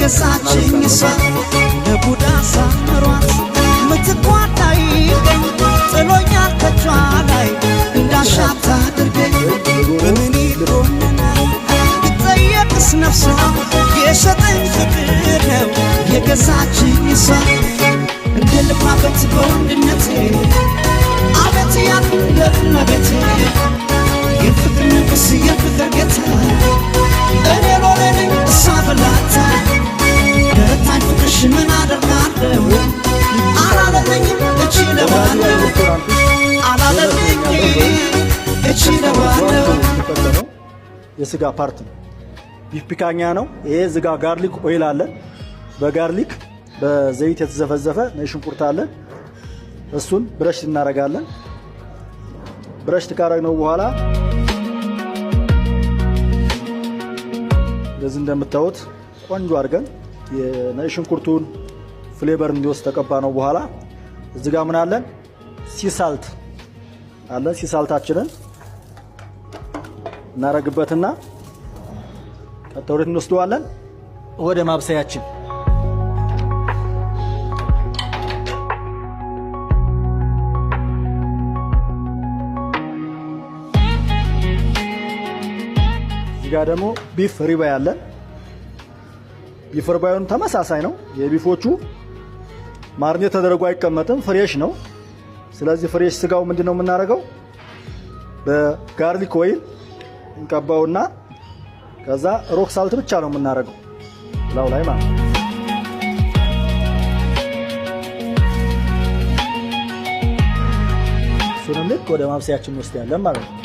የገዛችኝ እሷ። ለቡዳ ሳምሯት ምትኳን አይገኝ፣ ጥሎኛል ከቿ ላይ እንዳሻት አድርገኝ። በምን ይኮንናል ብጠየቅስ ነፍሷ? የሸጠኝ ፍቅር ነው የገዛችኝ እሷ። እንደ ልኩራበት በወንድነቴ፣ አቤት ያልኩለት የፍቅር ንጉሥ፣ የፍቅር ጌታ፣ እኔ ሎሌ ነኝ እሷ በላታ። ገረታኝ ፍቅርሽ ምን አደርጋለሁ፣ አላለለኝም እችለዋለሁ፣ አላለለኝም እችለዋለሁ። የምንጠቀመው የስጋ part ነው። Beef picanha ነው። ይሄ እዚጋ garlic oil አለን። በ garlic በዘይት የተዘፈዘፈ ነጭ ሽንኩርት አለን። እሱን brush እናደርጋለን። Brush ካረግነው በኋላ እንደዚህ እንደምታዩት ቆንጆ አድርገን የነጭ ሽንኩርቱን flavor እንዲወስድ ተቀባ ነው። በኋላ እዚህ ጋር ምን አለን? Sea salt አለን። Sea salt ኣችንን እናረግበትና ቀጥታ ወዴት እንወስደዋለን? ወደ ማብሰያችን። እዚህ ጋር ደግሞ beef ribeye አለን። Beef ribeye ኡን ተመሳሳይ ነው። የ beef ኦቹ marinate ተደርጎ አይቀመጥም፣ fresh ነው። ስለዚህ fresh ስጋው ምንድን ነው የምናደርገው? በ garlic oil እንቀባውና ከዛ rock salt ብቻ ነው የምናደርገው ላዩ ላይ ማለት ነው። እሱንም ልክ ወደ ማብሰያችን እንወስዳለን ማለት ነው።